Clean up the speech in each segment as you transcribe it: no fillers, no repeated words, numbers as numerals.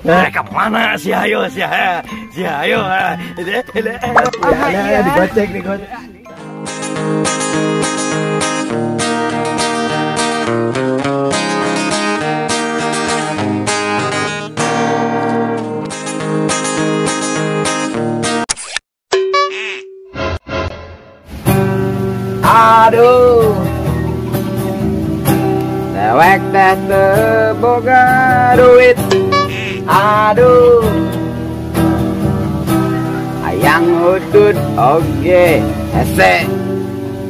Nah, ke mana si ayo si ayo si ayo digocek digocek. Aduh, dewek teh teu boga duit. Aduh, hayang udud oge hese.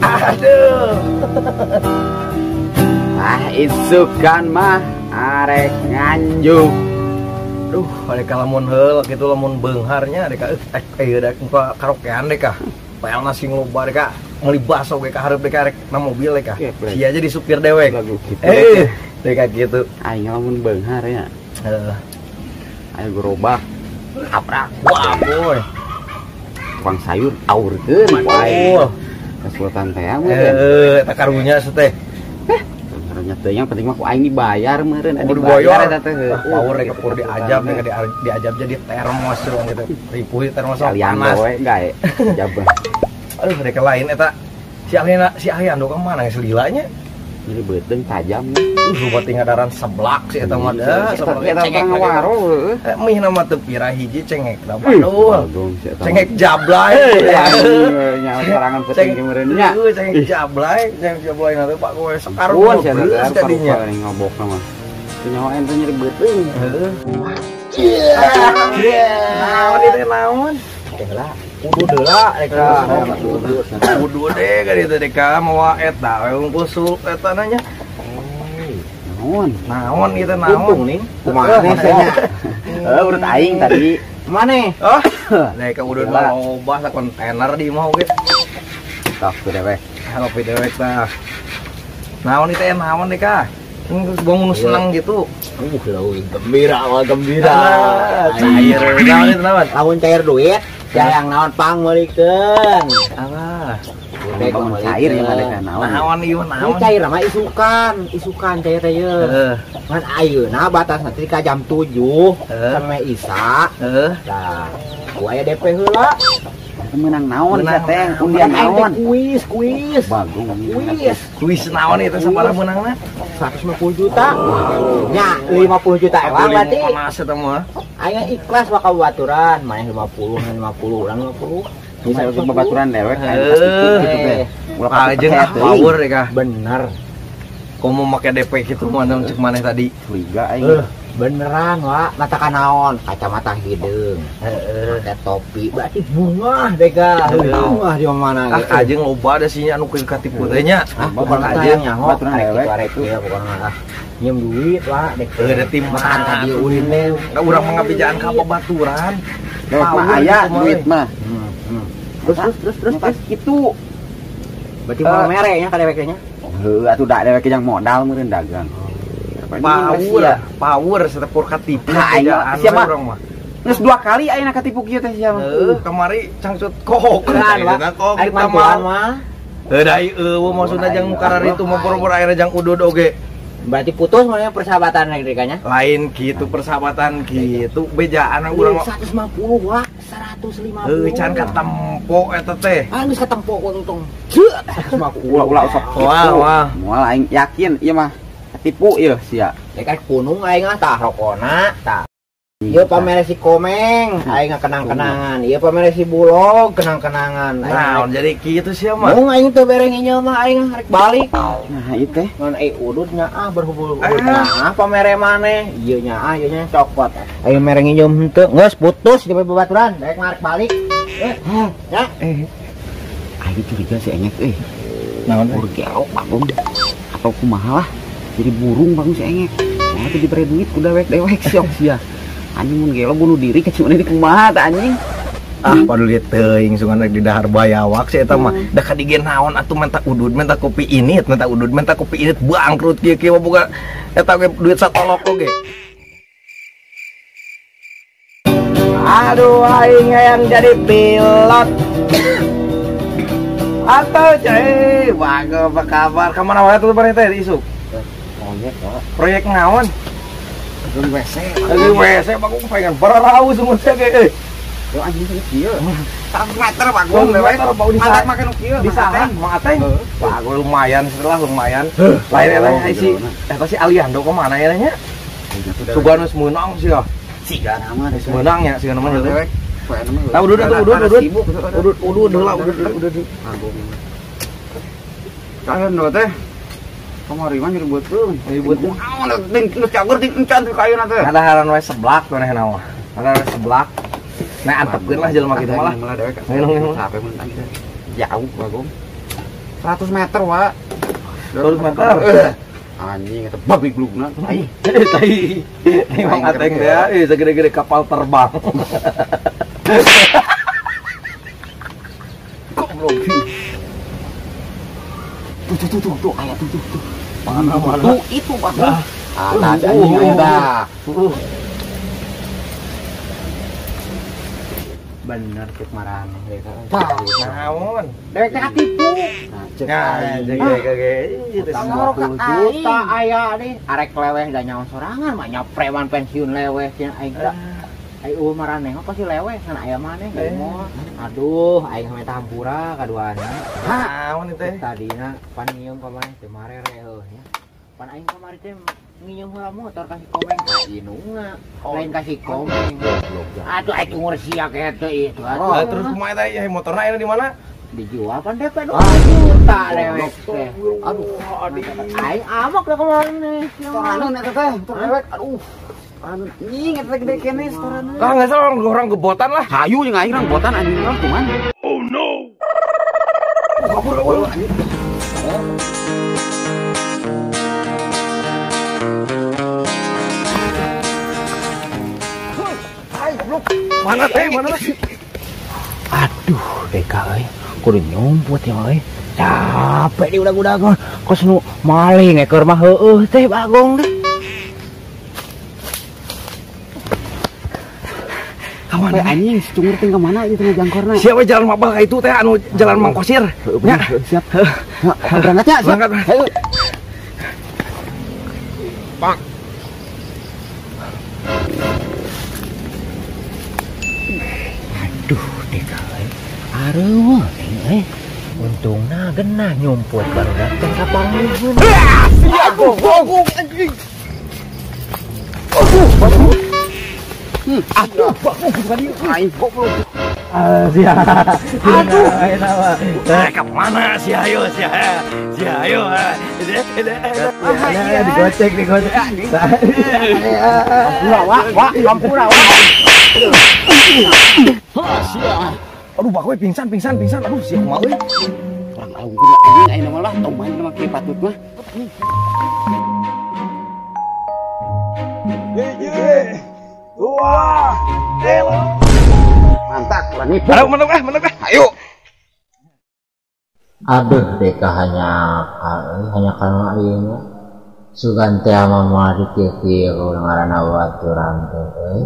Aduh, ah isukan mah arek nganjuk. Duh, arek lamun heul kitu lamun beungharnya arek rek muka karaokean deh kah. Pel nasi loba deh kah. Meuli baso ge ka hareup deh kah rek na mobil deh kah. Sia jadi supir dewek. Deh kah gitu. Aing lamun beunghar ya. Heeh. Ayo gerobak abrak. Wah, boy. Tukang sayur aurkeun wae. Kesultan teh meureun. Eta karunya teh. Karunya teh yang penting mah ku aing dibayar meureun. Dibayar eta teh. Power rek pur diajab rek diajab jadi termos urang gitu. Ripuh termos panas. Gawe gae. Jabah. Aduh rek lain eta. Si Alina si Ayando ka mana geus lila nya? Jadi beuteung tajam. Loba tingadaran seblak si eta mah da, seblak cengek ngawaro heueuh. Mih na mah teu pira hiji cengek da. Aduh. Cengek jablay. Nya sorangan penting meureun nya. Cengek jablay, cengek jablay na teh Pak kowe sekarung beus tadinya. Ngobokna mah. Teu nyawa ente nyeri beuteung. Heeh. Naon ieu teh naon? Teh lah. Kudu deula rek kudu deh ka ditu deh ka mawa eta we unggul sul eta nanya. Naon? Naon ieu teh naon nih? Kumaha nya? Heuh urut aing tadi. Maneh? Oh. Rek ka udud mah loba sakontainer di imah oge. Tah kopi dewek. Kopi dewek tah. Naon ieu teh naon deh ka? Gua nu seneng gitu. Leuwih gembira mah gembira. Cair naon ieu naon? Lamun cair duit yang naon pang meulikeun. Alah. Bangun cair yang ada naon. Naon ieu naon? Cair mah isukan, isukan cair teh ieu. Ngan ayeuna batas nanti ka jam 7 sampai Isa. Heeh. Tah, ku aya DP heula. Menang naon sia teh? Undian naon? Kuis, kuis. Bagong kuis. Kuis naon ieu teh sabaraha meunangna? 150 juta. Nya 50 juta ewang berarti. Panas eta mah. Aing ikhlas bakal babaturan, maneh 50, 50, urang 50. Bisa babaturan dewek aing gitu teh. Ulah jeung ah power deh kah. Bener. Komo make DP kitu mah cek maneh tadi. Curiga aing. Beneran wa, mata kanaon, kacamata hideung. Heeh. Make topi, berarti bunga deh kah. Bunga di mana Ah kajeng loba da sinya anu katipu teh nya. Ah, pokona kajeng nyaho baturan dewek. Arek ieu pokona ah. Nyium duit lah dek. Heuh da tim makan tadi ulin teh. Da urang mah ngabejaan ka babaturan. Dewek mah aya duit mah. Terus terus terus kitu. Berarti mau mere nya ka dewek nya. Heuh atuh da dewek jeung modal meureun dagang. Power, power setepur katipu. Nah, siapa mah? Geus dua kali ayeuna katipu kieu teh sia mah. Heuh, kamari cangcut kok. Kok kita mah. Heuh da eueuh maksudna jang kararitu mah poro-poro ayeuna jang udud oge. Berarti putus mana persahabatan lagi kayaknya? Lain gitu persahabatan gitu bejaan urang 150 wah, 150. Heuh, can katempo eta teh. Ah, geus katempo untung. 150. Ulah sok kitu. Wah, wah. Moal aing yakin ieu mah. Tipu ieu sia. Ya kan punung aing ah tah rokona tah. Ieu pamere si Komeng, aing kenang-kenangan. Ieu pamere si Bulog kenang-kenangan. Naon jadi kitu sia mah. Mung aing teu bereng ieu mah aing rek balik. Nah ieu teh. Ngan ai udud nya ah berhubul ah pamere maneh. Ieu nya ah ieu nya cokot. Aing mereng ieu henteu geus putus di babaturan, rek marek balik. Ya. Aing curiga si Engek euy. Naon teh? Gerok bagong. Atau kumaha lah. Jadi burung bangun si Engek. Wah tuh diberi duit ku dewek-dewek siok sia. Anjing mun gelo bunuh diri kecil ini kumaha tah anjing. Ah paduli teuing sungan rek di dahar bayawak si eta mah. Da ka digen naon atuh minta udud, minta kopi init, minta udud, minta kopi init bangkrut kieu-kieu mah boga eta ge duit satolok oge. Aduh aing hayang jadi pilot. Atau cai, bago apa kabar? Kamana wae tuh bareng teh isuk? Proyek, Pak. Proyek naon? Lagi WC. Lagi WC Bagong pengen bararau semua teh ge. Yo anjing teh kieu. 100 meter Bagong dewek. Mantap makan kieu. Di saha Mang Ateng. Wah, gue lumayan setelah lumayan. Lain eta si eta si Aliando ke mana ya nya? Sugan geus meunang sih ya. Siga nama geus meunang nya siga nama dewek. Tah udud atuh udud udud. Udud udud heula udud udud. Kalian do teh. Kamari mah nyeri beuteung. Nyeri beuteung. Naon ting geus cager ting encan teh ka ayeuna teh. Kadaharan we seblak manehna mah. Kadaharan we seblak. Nah antepkeun lah jelema kitu mah lah. Capek mun teh. Jauh Bagong. 100 meter, Wak. 100 meter. Anjing eta babi glugna. Tai. Tai. Mang Ateng teh segede-gede kapal terbang. Goblok. Tuh tuh tuh tuh aya tuh tuh tuh. Mana mana. Tuh itu Bagong. Ah, tah anjing aya dah. Bener cek maraneh deh. Naon? Dewek teh katipu. Nah, cek ge utang 20 juta aya deh. Arek leweh da nyaon sorangan mah nya preman pensiun leweh cenah aing teh. Ai eueuh maraneh mah pasti leweh ngan aya maneh moal. Aduh, aing mah hampura kaduana. Naon teh? Tadina pan nginyeum ka maneh teh marere heuh nya. Pan aing kamari teh nginyeum heula motor kasih komeng ka inungna. Lain kasih komeng. Aduh aing ngurus sia kitu itu. Aduh. Terus kumaha teh motorna ayeuna di mana? Dijual pan DP 2 juta dewek teh. Aduh, aing amok da kamari. Toraneun eta teh, motor dewek. Aduh. Toraneun anjing eta gede keneh toraneun. Lah geus orang gebotan lah. Hayu jeung aing orang gebotan anjing lah kuman. Oh no. Kabur kabur anjing. Mana teh, mana teh? Aduh, deka euy, kudu nyumput ya euy. Capek di udag-udag kos nu maling ekor mah heueuh teh Bagong deh. Kamana anjing si cungur teh ka mana ieu teh jangkorna? Siapa jalan mabal ka itu teh anu jalan Mangkosir. Nya, siap. Berangkat nya, siap. Berangkat. Ayo. Bang. Aduh, deka euy. Areueuh euy. Untungna genah nyumput barudak teh ka pangeuheun. Sia goblok anjing. Aduh, aduh. Aduh, goblok tadi. Aing goblok. Sia. Aduh. Eh, ka mana si ayo si si ayo. Digocek, digocek. Ampura, wak, wak, ampura, wak. Aduh, bakoy pingsan, pingsan, pingsan. Aduh, sia kumaha euy. Urang laungkeun anjing ayeuna mah lah, tong main mah kieu patut mah. Hiji, dua, tilu. Mantap, urang nipu. Mantap, mantap, mantap. Ayo. Aduh, deka hanya hanya karena ieu nya. Sugan teh mah moal dikieu-kieu ngaranna baturan teh euy.